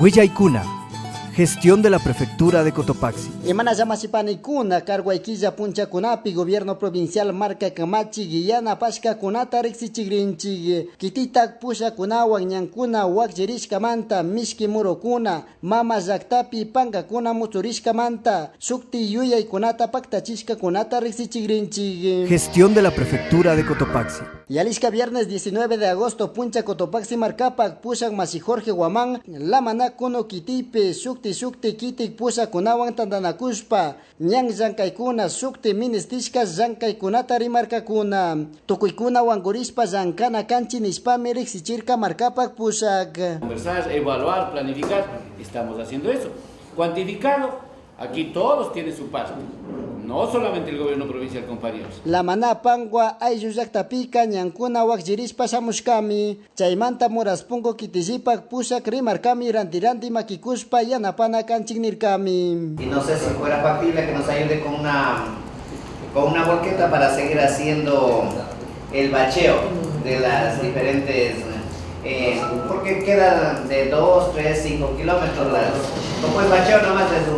Huillaykuna. Gestión de la Prefectura de Cotopaxi. Imana llamashipanikuna karwaykilla punchakunapi gobierno provincial marka kamachik yanapashkakunata riksichikrinchik kititak pushakunawan ñankuna wakllirishkamanta mishki murukuna mama llaktapi pankakuna mutsurishkamanta shukti yuyaykunata paktachishkakunata riksichikrinchik. Gestión de la Prefectura de Cotopaxi. Yalishka viernes 19 de agosto puncha Cotopaxi markapak pushak masi Jorge Guamán Lamana kuno kitipi shukti shukti kitik pushakunawan tantanakushpa ñan llankaykuna shukti ministishka llankaykunata rimarkakuna tukuykuna wankurishpa llankana kanchik nishpami riksichirka markapak pushak. Conversar, evaluar, planificar, estamos haciendo eso. Cuantificado, aquí todos tienen su parte, no solamente el gobierno provincial, compañeros. Lamana Pangua ayllu llaktapika ñankuna wakllirishpa shamushkami chaymanta Moraspungo kitillipak pushak rimarkami ranti ranti makikushpa yanapana kanchik nirkami. Y no sé si fuera factible que nos ayude con una volqueta para seguir haciendo el bacheo de las diferentes, porque quedan de 2, 3, 5 kilómetros las, como el bacheo nomás es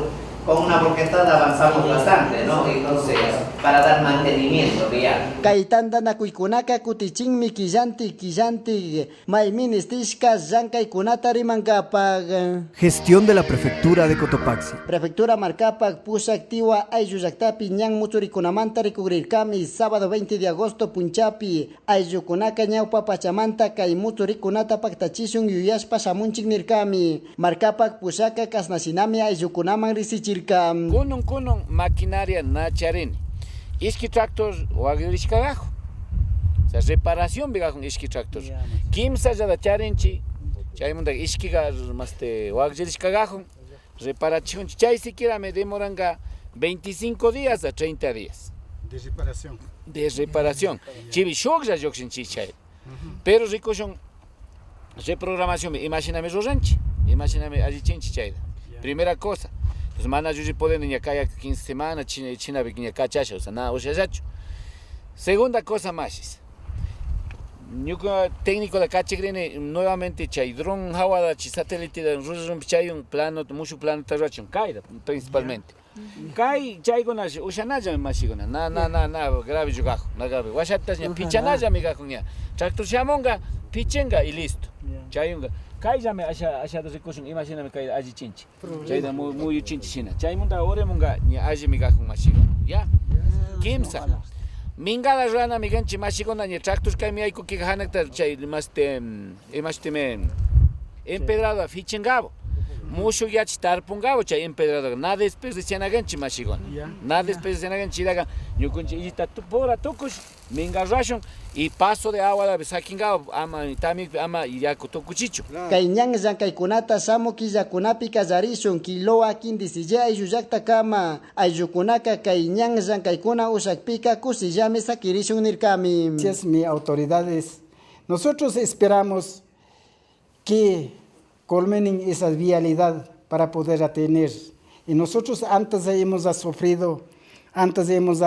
con una volquetada avanzamos bastante, ¿no? Entonces, para dar mantenimiento vial. Kay tantanakuykunaka kutichinmi killantik killantik may ministishka llankaykunata rimankapak. Gestión de la Prefectura de Cotopaxi. Prefectura markapak pushak Tiwa ayllu llaktapi ñan mutsurikunamanta rikugrirkami sábado 20 de agosto punchapi ayllukunaka ñawpa pachamanta kay mutsurikunata paktachishun yuyashpa shamunchik nirkami markapak pushaka kashnashinami ayllukunaman riksichirka. Kunan kunan maquinaria na charini. Ishki tractor wagrishkagajo. O sea, reparación vigajun ishki tractor. Kimsa llada charinchi, chaymanta ishkiga maste wagrishkagajun, reparachunchi. Chay siquiera me demoranga 25 días a 30 días. De reparación. De reparación. Chivi shuklla llukshinchi chay. Pero rikushun reprogramación, imashinami ruranchi, imashinami allichinchi chayta. Primera cosa. Entonces mana llulli pueden ña kaya 15 semanas china china ña kachasha, o sea, nada ushallachu. Segunda cosa más. Ñuka técnico de kachikrini nuevamente chay dron hawada chi satélite de rurun chay un plano mucho plano tarrachun kayda principalmente. Kay chaykuna ushanalla mashikuna na na na na grave yugajo na grave washatas ña pichanalla migajo ña tractor shamunga pichenga y listo. Chayunga kayllami asha ashata rikushun imashinami kay allichinchi. Chayta muyuchinchi shina. Chaymanta uremunga ña alli migajun mashikuna. Ya. Kimsa. Mingada rana miganchi mashikuna ña tractor kaymi aykukiqa hanakta chay imaste imastime empedrado fichengabo. Mushu yachi tarpungabo chay empedrado na desperdicianaganchi mashikuna. Na desperdicianaganchi daga ñukunchi illita pura tukush minga rashun y paso de agua da sakingabo ama tami ama yaku tukuchichu. Kay ñan llankaykunata shamuk killakunapi kallarishun Quiloa Quindisilla ayllu llaktakama ayllukunaka kay ñan llankaykuna ushakpika kushillami sakirishun nirkami. Gracias, mi autoridades. Nosotros esperamos que colmenen esa vialidad para poder tener. Y nosotros antes hemos sufrido, antes hemos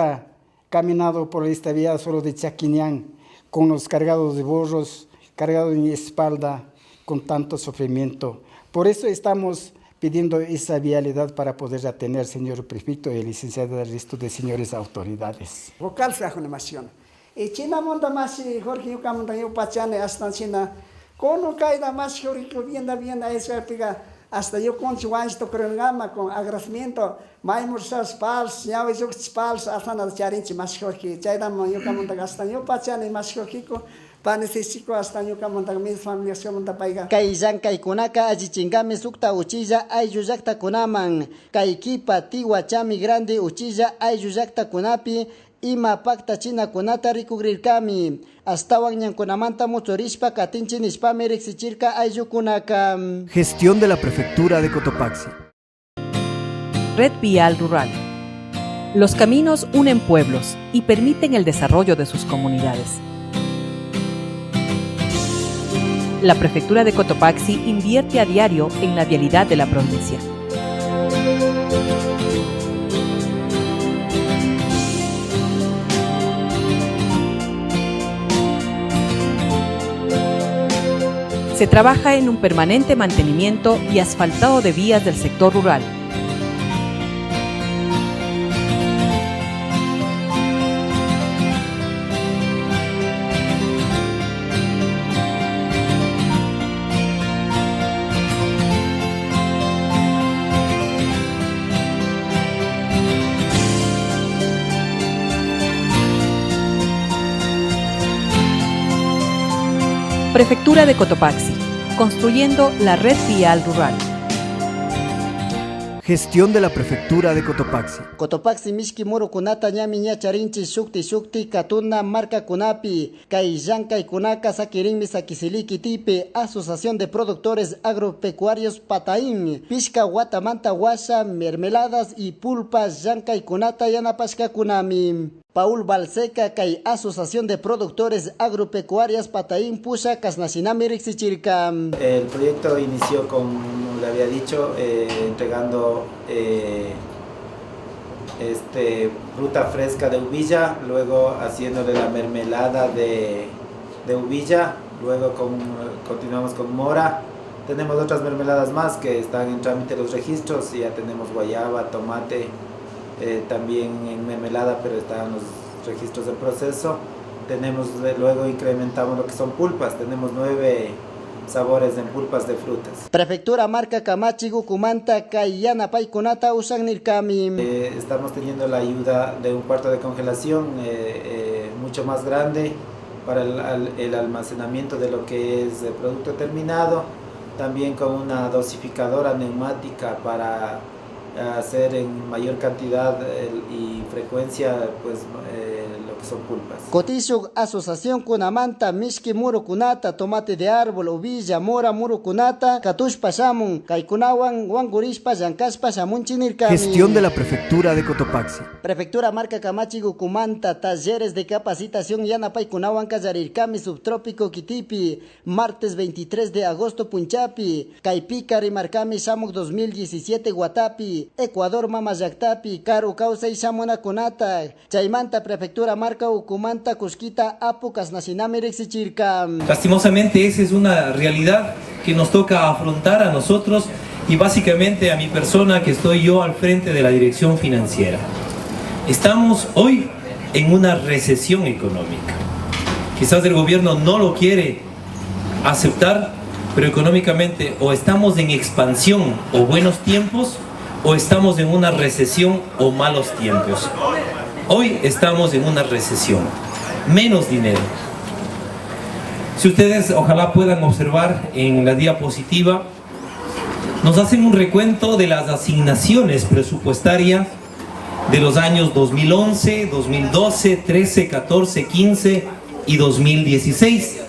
caminado por esta vía solo de Chaquiñán, con los cargados de burros, cargados en espalda, con tanto sufrimiento. Por eso estamos pidiendo esa vialidad para poder atender, señor prefecto y licenciado del resto de señores autoridades. Vocal animación. Y china monta más Jorge yuka monta yupachani hasta china kono kayda más Jorge bien bien eso piga hasta yo con chuanch to crengama con agradecimiento maymursas pals ñawi pals hasta na charinchi más Jorge chayda yuka monta hasta yupachani más Jorge panisishiko hasta ñuka monta mis familias monta payga. Kay llankaykunaka allichinkami sukta uchilla ayllu llaktakunaman kay kipa Tiwa Chami Grande uchilla ayllu llaktakunapi ima paktachinakunata rikugrirkami astawan ñankunamanta mutsurishpa katinchi nishpami riksichirka ayllukunaka. Gestión de la Prefectura de Cotopaxi. Red Vial Rural. Los caminos unen pueblos y permiten el desarrollo de sus comunidades. La Prefectura de Cotopaxi invierte a diario en la vialidad de la provincia. Se trabaja en un permanente mantenimiento y asfaltado de vías del sector rural. Prefectura de Cotopaxi, construyendo la red vial rural. Gestión de la Prefectura de Cotopaxi. Cotopaxi mishki murukunata ñami ña charinchik shukti shukti katuna markakunapi kay llankaykunaka sakirinmi Saquisilí kitipi Asociación de Productores Agropecuarios Pataín pishka watamanta washa mermeladas y pulpas llankaykunata yanapashkakunami. Paul Balseca kay Asociación de Productores Agropecuarias Pataín pusha kashnashinami riksichirka. El proyecto inició, como le había dicho, entregando fruta fresca de uvilla, luego haciéndole la mermelada de uvilla, luego continuamos con mora. Tenemos otras mermeladas más que están en trámite los registros, ya tenemos guayaba, tomate, también en mermelada, pero están los registros en proceso. Luego incrementamos lo que son pulpas, tenemos 9 sabores en pulpas de frutas. Prefectura marka kamachi ukumanta kay yanapaykunata ushan nirkami. Estamos teniendo la ayuda de un cuarto de congelación mucho más grande para el almacenamiento de lo que es el producto terminado, también con una dosificadora neumática para hacer en mayor cantidad y frecuencia, lo que son pulpas. Kotishuk Asociación Kunamanta, Mishki Murukunata, Tomate de Árbol, Uvilla, Mora Murukunata, Katushpa Shamun, Kaikunawan, Wangurishpa, Yankashpa, Shamun Chinirkami. Gestión de la Prefectura de Cotopaxi. Prefectura Marca Kamachi Gukumanta, talleres de capacitación Yanapaykunawan Kallarirkami, Subtrópico Kitipi, martes 23 de agosto Punchapi, Kaypika Rimarkami, Shamuk 2017 Guatapi, Ecuador Mama Llaktapi, Karu Kawsay Shamuna Kunata, Chaymanta Prefectura Marca Ukumanta, Cusquita, Apu, Kasnashinami, Riksichirka. Lastimosamente esa es una realidad que nos toca afrontar a nosotros y básicamente a mi persona, que estoy yo al frente de la dirección financiera. Estamos hoy en una recesión económica. Quizás el gobierno no lo quiere aceptar, pero económicamente o estamos en expansión o buenos tiempos, o estamos en una recesión o malos tiempos. Hoy estamos en una recesión, menos dinero. Si ustedes ojalá puedan observar en la diapositiva, nos hacen un recuento de las asignaciones presupuestarias de los años 2011, 2012, 13, 14, 15 y 2016.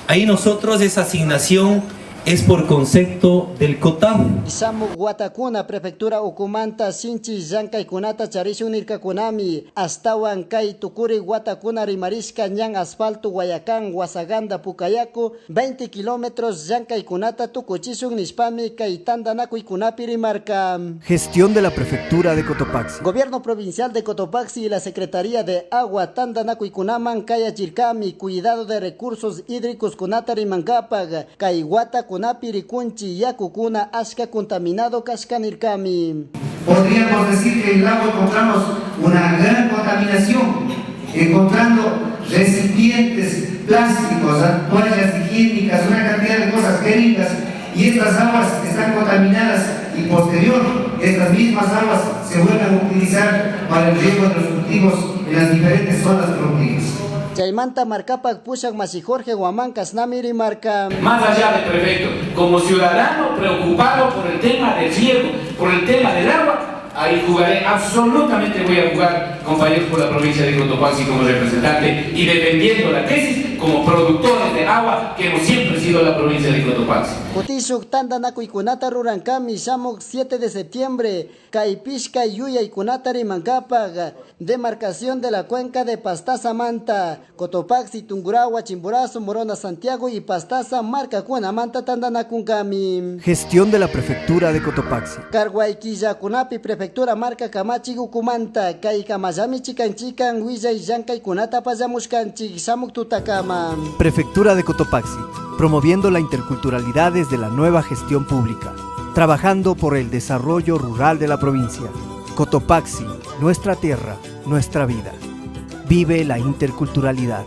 Ahí nosotros esa asignación es por concepto del COTAD. Shamuk watakuna prefectura ukumanta sinchi llankaykunata charishun nirkakunami ashtawan kay tukuri watakuna rimarishka ñan asfalto Guayacán Guasaganda Pucayacu 20 kilómetros llankaykunata tukuchishun nishpami kay tantanakuykunapi rimarka. Gestión de la prefectura de Cotopaxi. Gobierno provincial de Cotopaxi y la Secretaría de Agua tantanakuykunaman kayachirkami cuidado de recursos hídricos kunata rimankapag kay wata kunapi rikunchi yakukuna ashka contaminado kashkanirkami. Podríamos decir que en el agua encontramos una gran contaminación, encontrando recipientes plásticos, toallas higiénicas, una cantidad de cosas químicas, y estas aguas están contaminadas y posterior estas mismas aguas se vuelven a utilizar para el riego de los cultivos en las diferentes zonas productivas. Chaymanta markapak pushak mashi Jorge Guamán kashnami rimarka. Más allá del prefecto, como ciudadano preocupado por el tema del riego, por el tema del agua, ahí jugaré, absolutamente voy a jugar, compañeros, por la provincia de Cotopaxi como representante y defendiendo la tesis como productores de agua que hemos siempre sido la provincia de Cotopaxi. Kutishuk tantanakuykunata rurankami shamuk 7 de septiembre, kaypishka yuyaykunata rimankapag, demarcación de la cuenca de Pastaza Manta, Cotopaxi, Tungurahua, Chimborazo, Morona, Santiago y Pastaza, marca Manta tantanakunkami. Gestión de la prefectura de Cotopaxi. Carguay Quillacunapi, prefectura marca Kamachi Ukumanta, kay Kamayami chikan chikan, willay llankaykunata pallamushkanchik, shamuk tutakama. Prefectura de Cotopaxi. Promoviendo la interculturalidad desde la nueva gestión pública. Trabajando por el desarrollo rural de la provincia. Cotopaxi, nuestra tierra, nuestra vida. Vive la interculturalidad.